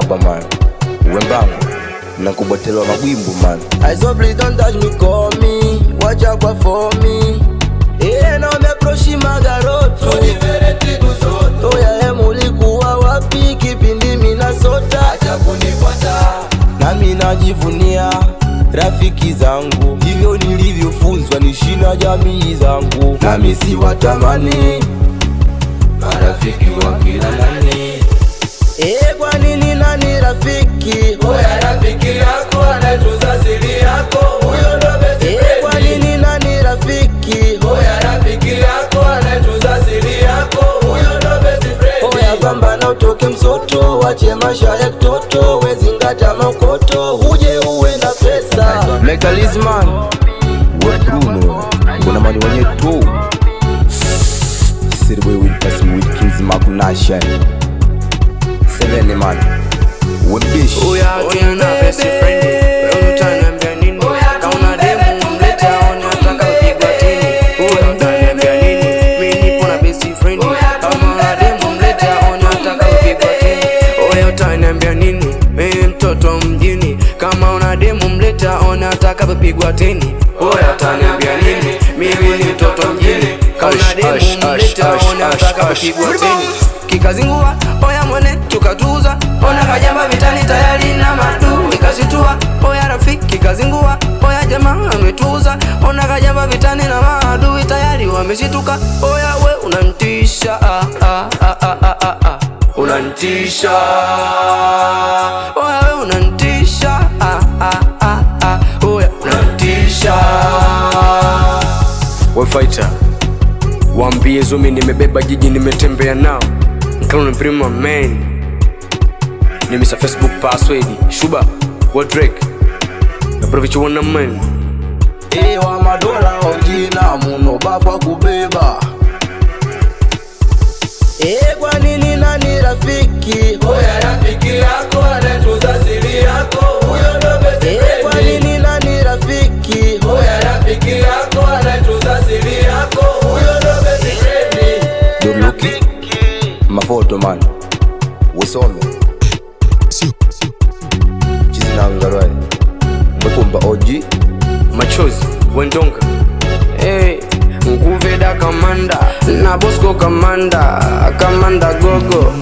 Baba man, wembango nakubotelwa magwimbu man. I so please don't touch me, call me. Watch out for me. Eh, na wameaproshi magaroto. Oya, mulikuwa wapi kipindi mina sota? Acha kunifuata. Nami najivunia rafiki zangu, hivyo nilivyofunzwa nishi na jamii zangu, nami siwatamani marafiki wa kila nani. Eh, kwa nini nani rafiki? Oya, rafiki yako anatunza siri yako, huyo ndo best Eh, kwa friend. nini nani rafiki? Oya, rafiki yako anatunza siri yako, huyo ndo best friend. Oya, pambana utoke msoto, wache maisha ya kitoto, wezingata makoto, uje uwe na pesa. Megalisman we Bruno kuna mani wenye tu City boy with pass with Kings Makunasha Seven man, we bish. Oya, tuna best friend. Wewe utaniambia nini? Kauna demu mlete aone atakapigwa tini. Wewe utaniambia nini? Mimi nipo na best friend. Kama una demu mlete aone atakapigwa tini. Wewe utaniambia nini? Mimi mtoto mjini. Kama una demu mlete aone atakapigwa tini. Wewe utaniambia nini? Mimi ni mtoto mjini. Kama una demu mlete aone atakapigwa tini. Kikazingua, oya mwene tukatuza, ona kajamba vitani tayari na madu ikashitua, oya rafiki kikazingua, oya jamaa ametuza, ona kajamba vitani na maadui tayari wameshituka, oya we unantisha, ah, ah, ah, ah, ah, ah, ah. Unantisha, oya we unantisha, ah, ah, ah, ah. Oya unantisha. We fighter, waambie zumi nimebeba jiji, nimetembea nao Mkano prima man, nimisa Facebook password shuba wa Drake na provichi wana man. Ewa madola ojina muno bafwa kubeba. Eh, kwa nini nani rafiki? Oya, rafiki yako anatunza siri yako, huyo ndo best Eh, kwa friend. nini nani rafiki? Oya, rafiki yako anatunza siri yako, huyo ndo best friend. Don't look it mafoto man, usome chizinangarwai mwekumba OG. Machozi wendonga. Hey, Nguveda kamanda na Bosco kamanda, kamanda gogo.